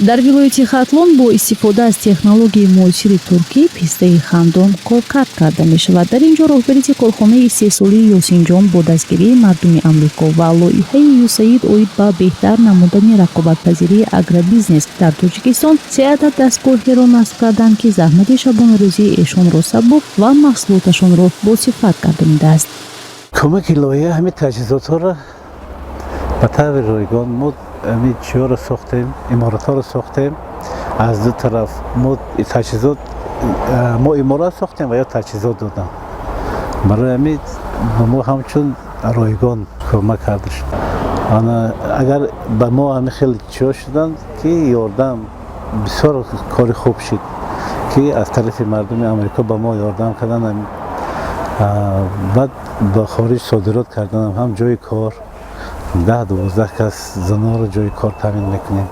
Дар вилояти Хатлон бо истифода аз технологияи муосири туркӣ пистаи хандон коркард карда мешавад. Дар ин ҷо роҳбарияти корхонаи истеҳсолии Ёсинҷон бо дастгирии мардуми Амрико ва лоиҳаи ЮСАИД оид ба беҳтар намудани рақобатпазирии агробизнес дар Тоҷикистон се адад дастгоҳеро насб карданд, ки заҳмати шабонарӯзии эшонро сабук ва маҳсулоташонро босифат гардонидааст. Кӯмаки лоиҳа ҳамин таҷҳизотҳоро ба таври ройгон мо ҳамин чиҳоро сохтем, иморатҳоро сохтем. Аз ду тараф мо таҷҳизот, мо иморат сохтем ва ё таҷҳизот додам. Барои ҳамин ба мо ҳамчун ройгон кӯмак карда шуд. Агар ба мо ҳамин хел чиҳо шуданд, ки ёрдам, бисёр кори хуб шуд, ки аз тарафи мардуми Амрико ба мо ёрдам карданд. Баъд ба хориҷ содирот карданам ҳам ҷои кор, 10-12 кас занонро ҷои кор таъмин мекунем.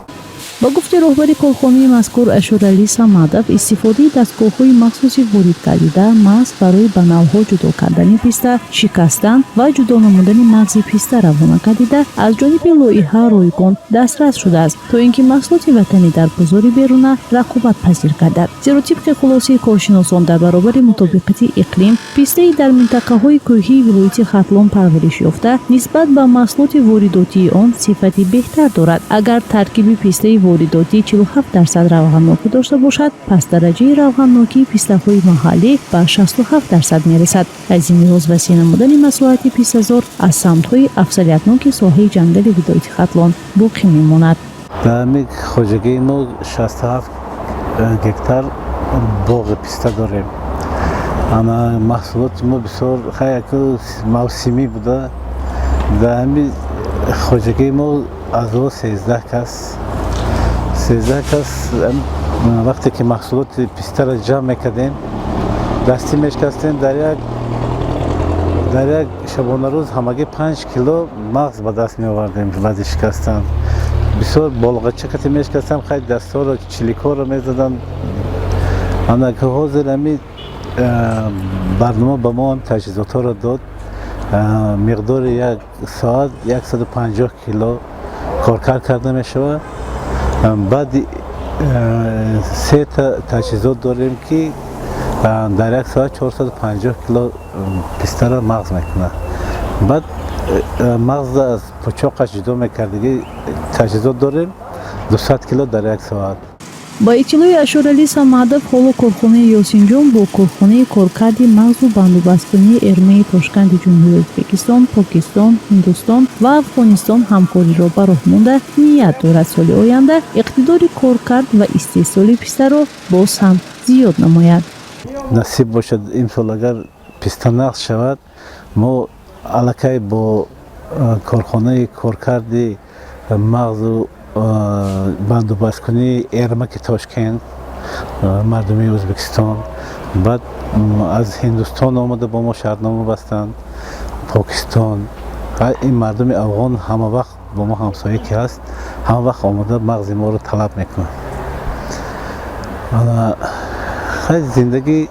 Ба гуфти роҳбари корхонаи мазкур Ашуралӣ Самадов, истифодаи дастгоҳҳои махсуси ворид гардида маҳз барои ба навъҳо ҷудо кардани писта, шикастан ва ҷудо намудани мағзи писта равона гардида, аз ҷониби лоиҳа ройгон дастрас шудааст, то ин ки маҳсулоти ватанӣ дар бозори беруна рақобатпазир гардад. Зеро тибқи хулосаи коршиносон, дар баробари мутобиқати иқлим, пистаи дар минтақаҳои кӯҳии вилояти Хатлон парвариш ёфта нисбат ба маҳсулоти воридотии он сифати беҳтар дорад. Агар таркиби пистаи воридотӣ 47% равғаннокӣ дошта бошад, пас дараҷаи равғаннокии пистаҳои маҳаллӣ ба 67% мерасад. Аз ин лиҳоз васеъ намудани масоҳати пистазор аз самтҳои афзалиятноки соҳаи ҷангали вилояти Хатлон боқӣ мемонад. Дар ҳамин хоҷагии мо 67 гектар боғи писта дорем. Ана маҳсулоти мо бисёр хаяку мавсимӣ буда. Дар ҳамин хоҷагии мо аъзо 13 кас, 13 кас. Вақте ки маҳсулоти пистаро ҷамъ мекардем, дастӣ мешикастем, дар як шабонарӯз ҳамагӣ 5 кило мағз ба даст меовардем. Баъди шикастан бисёр болғача кати мешикастам, хай дастҳоро, чиликҳоро мезаданд. Ана ки ҳозир ҳамин барнома ба мо таҷҳизотҳоро дод, миқдори як соат 150 кило коркард карда мешавад. Баъди сета таҷҳизот дорем, ки дар як соат 450 кило пистаро мағз мекунад. Баъд мағза аз пучоқаш ҷудо мекардагӣ таҷҳизот дорем, 200 кило дар як соат. Ба иттилои Ашуралӣ Самадов, ҳоло корхонаи Ёсинҷон бо корхонаи коркарди мағзу бандубасткунии Эрмаи Тошканди Ҷумҳурии Ӯзбекистон, Покистон, Ҳиндустон ва Афғонистон ҳамкориро ба роҳ монда, ният дорад соли оянда иқтидори коркард ва истеҳсоли пистаро боз ҳам зиёд намояд. Насиб бошад, имсол агар писта нағз шавад, мо аллакай бо корхонаи коркарди мағзу бандубасткунии Эрмаки Тошкент, мардуми Ӯзбекистон, баъд аз Ҳиндустон омада бо мо шартнома бастанд, Покистон, ин мардуми афғон ҳама вақт бо мо ҳамсоя ки ҳаст, ҳама вақт омода мағзи моро талаб мекунад. Хай, зиндагӣ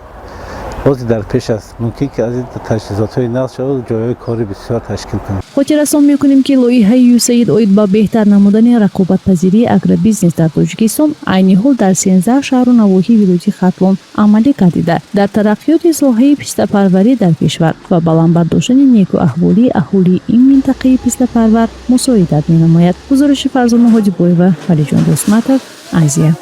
бози дар пеш аст. Мумкин ки аз ин таҷҳизотҳои нав шавад, ҷойҳои кори бисёр ташкил кунад. Хотиррасон мекунем, ки лоиҳаи ЮСАИД оид ба беҳтар намудани рақобатпазирии агробизнес дар Тоҷикистон айни ҳол дар 13 шаҳру навоҳии вилояти Хатлон амалӣ гардида, дар тараққиёти соҳаи пистапарварӣ дар кишвар ва баланд бардоштани некуаҳволии аҳолии ин минтақаи пистапарвар мусоидат менамояд. Гузориши Фарзона Ҳоҷибоева, Валиҷон Дӯстматов, Азия.